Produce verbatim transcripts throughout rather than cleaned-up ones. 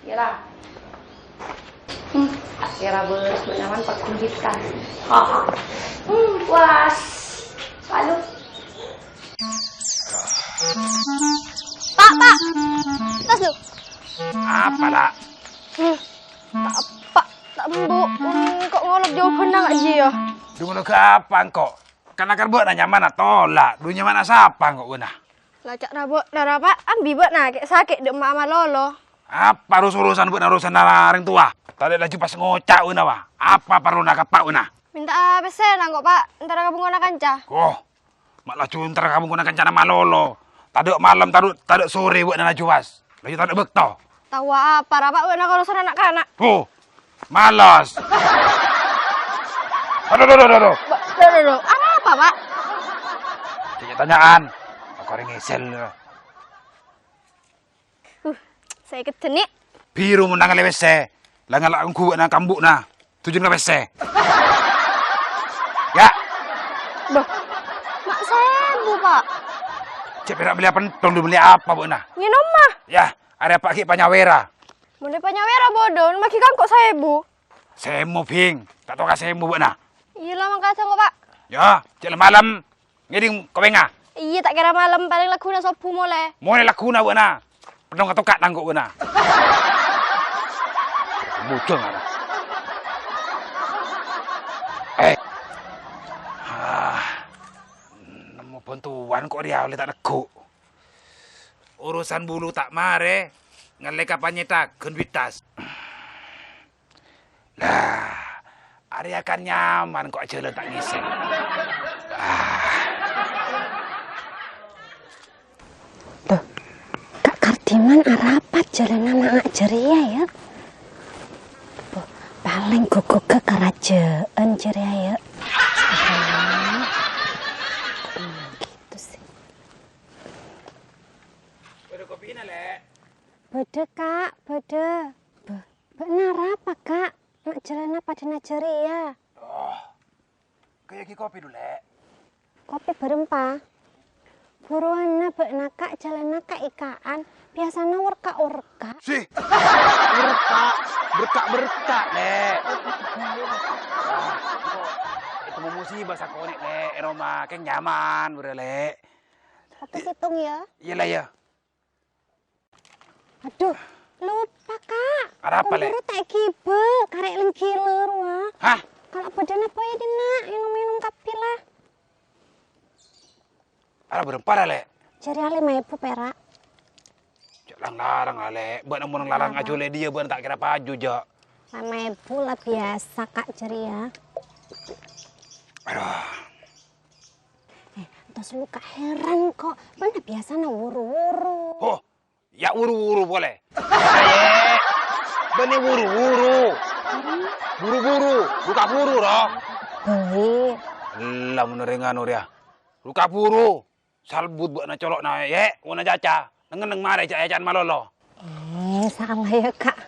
Kèra. Hmm, kèra bârâs bâ'na man paggunditan. Ha, ha. Hmm, puas. Lalu. Pa', Pa'. Tas, lu. Apa, La'? Hmm, ta' pa', ta' embu'. Hmm, kok ngolok jhâuwânna, Ji, ya? Dhu ngolok apa, engko'? Kan akar bâ'na nyamana tola'. Dhu nyamana sapa, engko', bâ'na? La ca'na bâ'na, Pa', ambi bâ'na kè' sakè' dâ' emma'a malolo. Apa ros-orosan bâ'na, orosanna rèng towa? Tadâ' laju pas ngoca' bâ'na, wa. Apa parlona ka eppa' bâ'na? Mènta'a pèssèna engko', Pa', entara ka bengkona kanca. Oh, ma' laju entara ka bengkona kancana malolo. Tadâ' malem, tadâ', tadâ' sorè bâ'na laju pas. Laju tadâ' bâkto. Tao apa, Pa', bâ'na ka orosan na'-kana'. Oh, Males. Aduh, aduh, aduh, aduh, aduh. Ba-, aduh, aduh, aduh. Arapa, Pa'? Tanya-tanyaan. Aku arè ngèsèl. Uh, sè kèjjhâ', Nè'. Bhiru mon nangèlè pèssè. La ngala' ongghu bâ'na kambu'na. Tujun ka pèssè. Ya. Bâh, ma' sèbu, Pa'. Cè' pèra' mellèya pentong, dhu mellèya apa bâ'na? Ngènomma. Ya, arè apa ghi' panyawèra. Mon è panyawèra bâdâ, maghi ka engko' sèbu. Sèmo, Bhing. Ta' tao ka sèmo bâ'na. Iyâ la, mangkada engko', Pa'. Yâ, cè' la malem. Ngèdhing kowèngnga. Iyâ, ta' kèra malem, palèng lagghuna sobbhu molè. Molè lagghuna bâ'na. Peddhong katoka' tangko' bâ'na. Bujung ana. Eh. Ah. Nemmo bhântowan ko' rèya ollè ta' neggu'. Urusan bulu ta' marè, ngallè ka panyèttaghân bi' tas. Lah, arèya kan nyaman ko' ajhâlân ta' ngèsèng. Ah. Loh, Ka' Kardiman arapat jhâlânna na'-, na' jârèya, yâ? Loh, palèng ghughugghâ karajâân jârèya, yâ? Gitu sih. Bâdâ kopina, Lè'? Bâdâ, Ka', bâdâ. Bâ-, bâ'na arapa, Ka'? Na' jhâlânna padâna jârèya. Oh, kaya ghi kopi dhu, Lè'. Kopi bârâmpa. Buruwânna bâ'na, Ka', jhâlânna ka' èka'an. Biyasana orka'-orka'. Sih, orka', berka'-berka', Lè'. Ah, itu mau musibah sakonè', Lè', è roma. Kèng nyaman, bârâ, Lè'. Satu situng, ya. Iyâ, Lè', ya. Aduh, lupa, Ka'. Arapa, Lè'? Kompor ta' èghibâ, karè' lèngghi lèr, wa. Hah? Kala' bâdâna bhâi dinna', ènom-ènom kabbhi, la. Ara bârâmpa, Lè'? Jârèya lèma èbu pèra'. Jhâ' lang-larang, Lè'. Bâ'na mon larang ajhulâ è dhiyâ bâ'na ta' kèra paju, jhâ'. Lèma èbu la biyasa, Ka', jârèya. Aduh. Eh, entos lu, Ka', heran ko'. Bâ'na biyasana wuru-wuru. Oh, Ya, wuru-wuru polè. Aye, bânnè wuru-wuru. Buru-buru, lu kaburu, ro. Bâi. Ella, mon orèng anu rèya. Lu kaburu. Salbut bâ'na colo'na, yè, wonna caca. Neng-enneng marè ca'-caca'an malolo. Eh, salah ya, Ka'.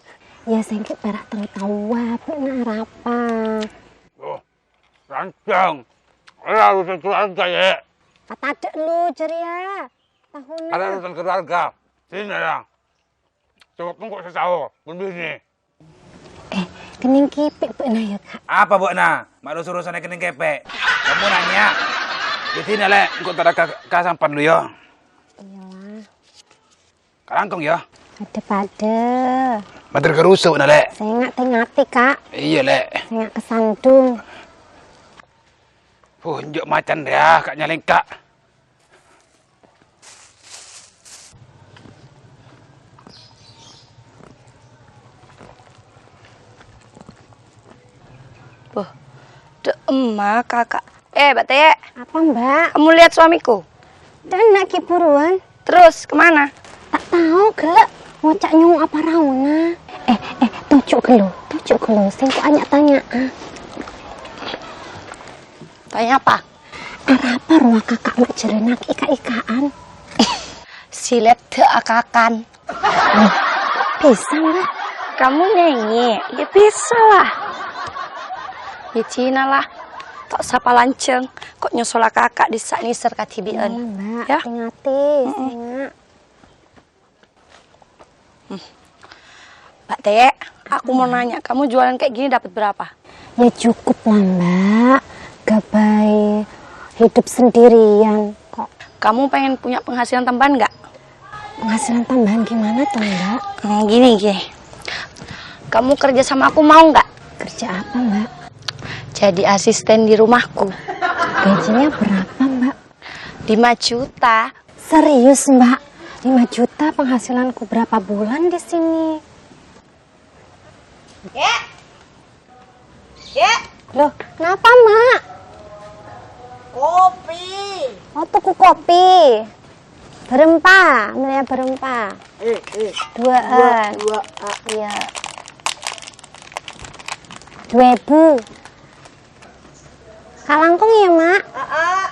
Ya, sèngko' pèra' tao-taowa bâ'na arapa. Oh, rancang. Ella urusan keluarga, yè. Patadâ' lu jârèya. Tahuna. Ada urusan keluarga. Sini ya. Coba pengko sesao, pembini. Eh, kenning kepek bâ'na ya, Ka'. Apa bâ'na? Ma' urusanna kenning kepek. Kamu nanya. Di sini, Lè'. Engko' ta' ka, ka sampan lu, ya. Iya, lah. Kalangkong, ya. Padâ-padâ. Mater karusu, na, Lè'. Sènga' tè-ngatè, Ka'. Iya, Lè'. Sènga' kasandung. Huh, enjâ' macan, ya, Ka' nyalèngka'. Bâh, dâ' emma, Kaka'. Eh, Mbak Tèyè'. Apa, Mbak? Kamu lihat suamiku? Dâ' enna' ghi' buruwân. Terus, kemana? Ta' tao, Gè'. Ngoca' nyongngo' apa raona. Eh, eh, toju' ghâllu, toju' ghâllu. Sèngko' anya-tanya, ah. Tanya apa? Arapa rowa Kaka' ma' jârèya naghi' ka-èka'an? Silet dâ' akakan. Loh, bisa, Mbak? Kamu nyanyi? Ya bisa lah. Ya, jina lah. Ta' sapa lanjhâng. Kok nyosola Kaka' dissa' nèser kadhibi'ân. Iya, Mbak. Ya? Hati-hati, mm-mm. Sènga'. Hmm. Mbak Tek, aku mau nanya, kamu jualan kayak gini dapat berapa? Ya cukup lah, Mbak. Gabay hidup sendirian kok. Kamu pengen punya penghasilan tambahan nggak? Penghasilan tambahan gimana tuh, Mbak? Hmm, gini, gini. Kamu kerja sama aku mau nggak? Kerja apa, Mbak? Jadi asisten di rumahku. Gajinya berapa, Mbak? Lima juta. Serius, Mbak? Lima juta penghasilanku berapa bulan di sini? Dek. Dek. Loh, kenapa, Mak? Kopi. Oh, tuku kopi. Berempa, melihat berempa. Eh, eh. Duaan. Dua, dua, ah. Iya. Dua ribu. Kalangkung ya, Mak? Heeh.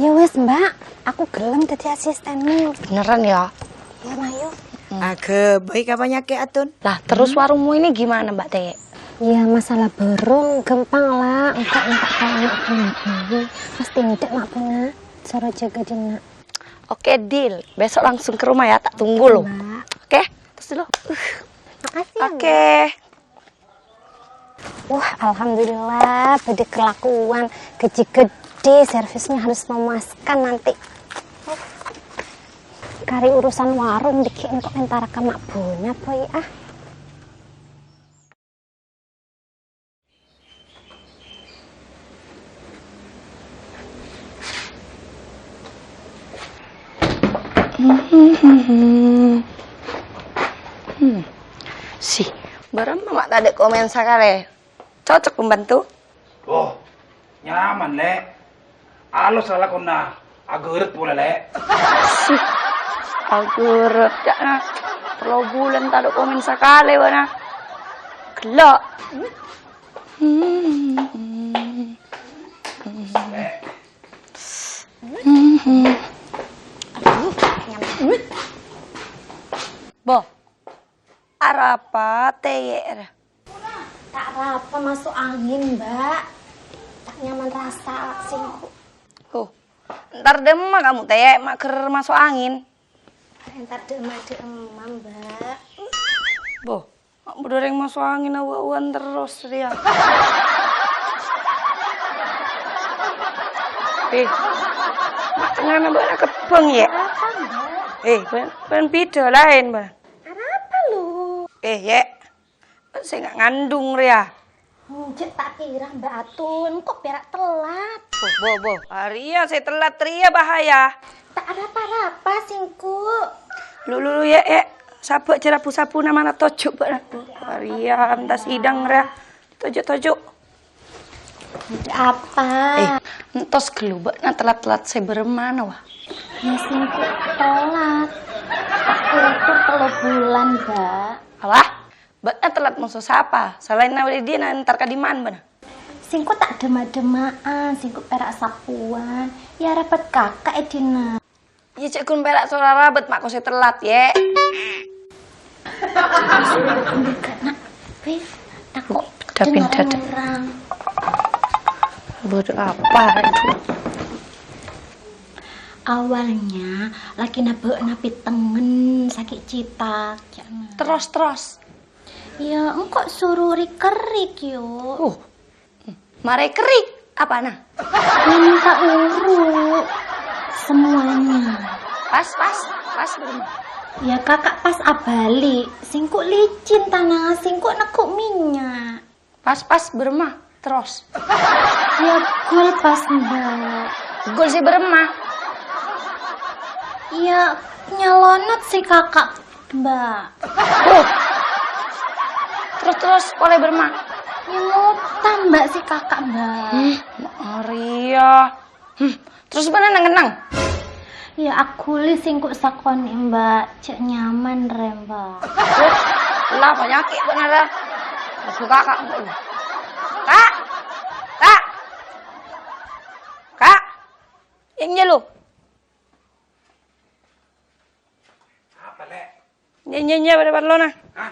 Ya wes, Mbak. Aku gelem dadi asistenmu. Beneran ya? Ya, mayu. Aga, baik apa nyake, Atun? Lah, terus warungmu ini gimana, Mbak Tek? Ya, masalah burung gampang lah. Engko' engko' kalau nak beli. Pasti ndek mak buna. Soro jaga dina. Oke, deal. Besok langsung ke rumah ya, tak tunggu lo. Mbak. Oke, terus dulu. Uh. Makasih ya, Mbak. Oke. Wah, alhamdulillah, badhe kelakuan. Gaji gede, servisnya harus memuaskan nanti. Kari urusan warung dikit engko' entara ka mak buna, boy, ah. Hmm. Si, bârâmma ma' tadâ' komen sakalè. Cocok pembantu. Oh, nyaman, Lè'. Alos lalakonna, agherrep polè, Lè'. Si, agherrep, ca'na tello bulân tadâ' komen sakalè, bâ'na. Gellâ'. Hmm. Hmm. Aduh, nyampe. Bo, arapa tèyè' ra? Ta' arapa maso' angèn, Mbak. Ta' nyaman rassa sèngko'. Huh, entar dâ'emma kamu tèyè' ma' ghâr maso' angèn. Entar dâ'emma-dâ'emma, Mbak. Bo, ma' bâdâ orèng maso' angèn awa-awan terros rèya. Eh, ma' tengngana bâ'na kebbhâng, yè? Arapa, Mbak? Eh, bân, bân bhidhâ laèn, Mbak. Arapa, Lu? Eh, yè. Sè nga-, ngandung rèya. Hmm, jhâ' ta' kèra, Mbak Atun. Engko' pèra' tellat. Bo, bo, bo. Arèya sè tellat rèya bahaya. Ta' arapa-rapa, sèngko'. Lu, lu, lu, yè, yè. Sabâ' jhâ' rabu-sabuna mana toju' bâ'na. Arèya anta sidang rèya. Toju', toju'. Ada apa? Eh, entos ghâllu bâ'na tellat-tellat sè bârâmma, wa. Ya, sèngko' tellat. Aku ukur tello bulân, Mbak. Apa? Bâ'na tellat maso' sapa? Salaènna Widya na entar ka dimman bâ'na? Sèngko' ta' dâmma-dâmma'an, sèngko' pèra' sapowan. Ya, arabât kaka' è dinna'. Iyâ, cè' ghun pèra' soro arabât, ma' ko sè tellat, yè. Enggak, Nak. Wis, tako' dengar orang. Bodoh apa itu? Awalnya, lagi nabek napi tengen sakit citak, ya, Nak. Terus, terus. Ya, engko' suruh ri-kerik, yo. Uh, marè kerik, apana? Minta urut semuanya. Pas, pas, pas, bârâmma? Ya, Kakak pas abâli. Sèngko' licin tana, sèngko' neggu' minyak. Pas, pas, bârâmma? Terros. Ya, ghul pas, Mbak. Ghul sè bârâmma? Ya, nyalonot sè Kakak, Mbak. Oh. Terros, terros, polè bârâmma? Ya, ngotang, Mbak, sè Kakak, Mbak. Hmm, arèya. Hmm, terros bâ'na neng-enneng? Ya, aghuli sèngko' sakonè', Mbak. Jhâ' nyaman rè, Mbak. Wah, la panyakè' bâ'na, la. Aduh, Kak, Kak, engko' lu. Kak! Kak! Kak! Yang jâlu. Apa, Lè'? Nyè, nyè, nyè, bâdâ parlona. Hah?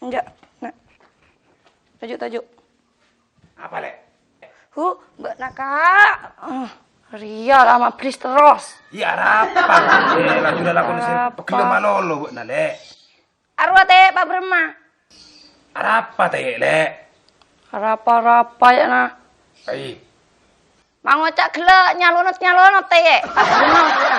Enjâ', na'. Toju', toju'. Apa, Lè'? Hu, bâ'na, Kak. Ah, rèya la mabris terros. Iyâ, arapa? Eh, laju lalakon sè pegellâ malolo bâ'na, Lè'. Arowa tè' pa' bârâmma. Arapa, Tè', Lè'? Arapa-rapa, yâ, na. Ai. Ma' ngoca' ghellâ' nyalonot-nyalonot, Tè', yâ. Pas bener, yâ.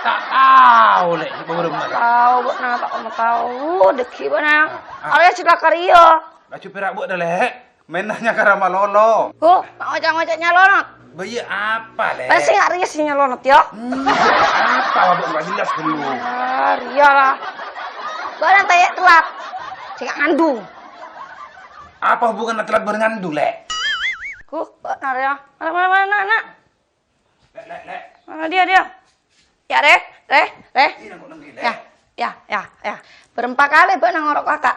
Ta' tao, Lè', bârâmma. Tao, bâ'na, ta' tao. Dâggi' bâ'na. Ah, ah. Arèya cilaka rèya. Laju pèra' bâ'na, Lè'? Maènna nyakara malolo. Huh, ma' ngoca'-ngoca' nyalonot. Bâ iyâ apa, Lè'? Pas sènga' rèya sè nyalonot, yâ. Hmm, apa, Abang, nggak jelas dulu. Ah, rèya, la. Bâ'na, Tè', telat. Sènga' ngandung. Apa hubunganna telat bâreng ngandung, Lè'? Huh, bâ'na rèya. Mana, mana, mana, na', na'? Lè', Lè', Lè'. Mana dia, dia? Ya, Rè, Rè, Rè. Ini nangko' nangko', Lè'. Ya, ya, ya, ya. Bârâmpa kalè bâ'na ngoro' kaka'?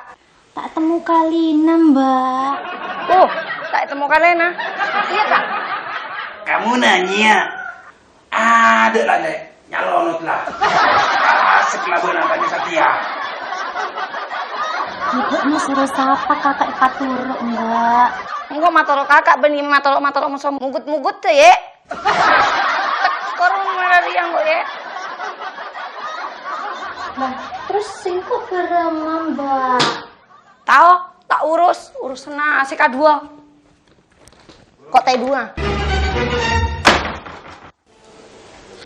Ta' temmo kalèna, Mbak. Oh, ta' temmo kalèna. Iyâ, Kak. Kamu nanya? Adâ' la, Lè'. Nyalonot la. Asik la bâ'na tanya satèya. Ibu mau suruh sapa kaka' èpatoro', Mbak? Engko' matoro' kaka' bânnè matoro'-matoro' moso mugut-mugut, yâ. Tekor marariyang kok, yâ. Lah, terros sèngko' bârâmma, Mbak? Tao, ta' urus, urusanna sè kaduwâ. Kok tè' duwâ?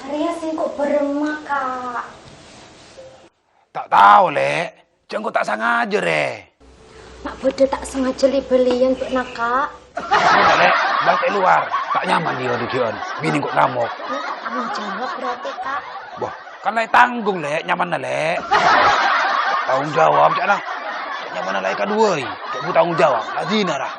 Arèya sèngko' bârâmma, Kak? Ta' tao, Lè'. Jhâ' engko' ta' sangajâ, rè. Ma' bâdâ ta' sangajâ li-bâliyân bâ'na, Kak? Enggak, Lè'. Bâ'na è lowar. Ta' nyaman iyâ dâggi'ân. Binè engko' ngamok. Ini tak tanggung jawab berarti, Kak. Wah, kan la ètanggung, Lè'. Nyamanna, Lè'. Tanggung jawab, ca'na. Nyamanna la èkaduwâi. Ca'na tanggung jawab. La zina, ra.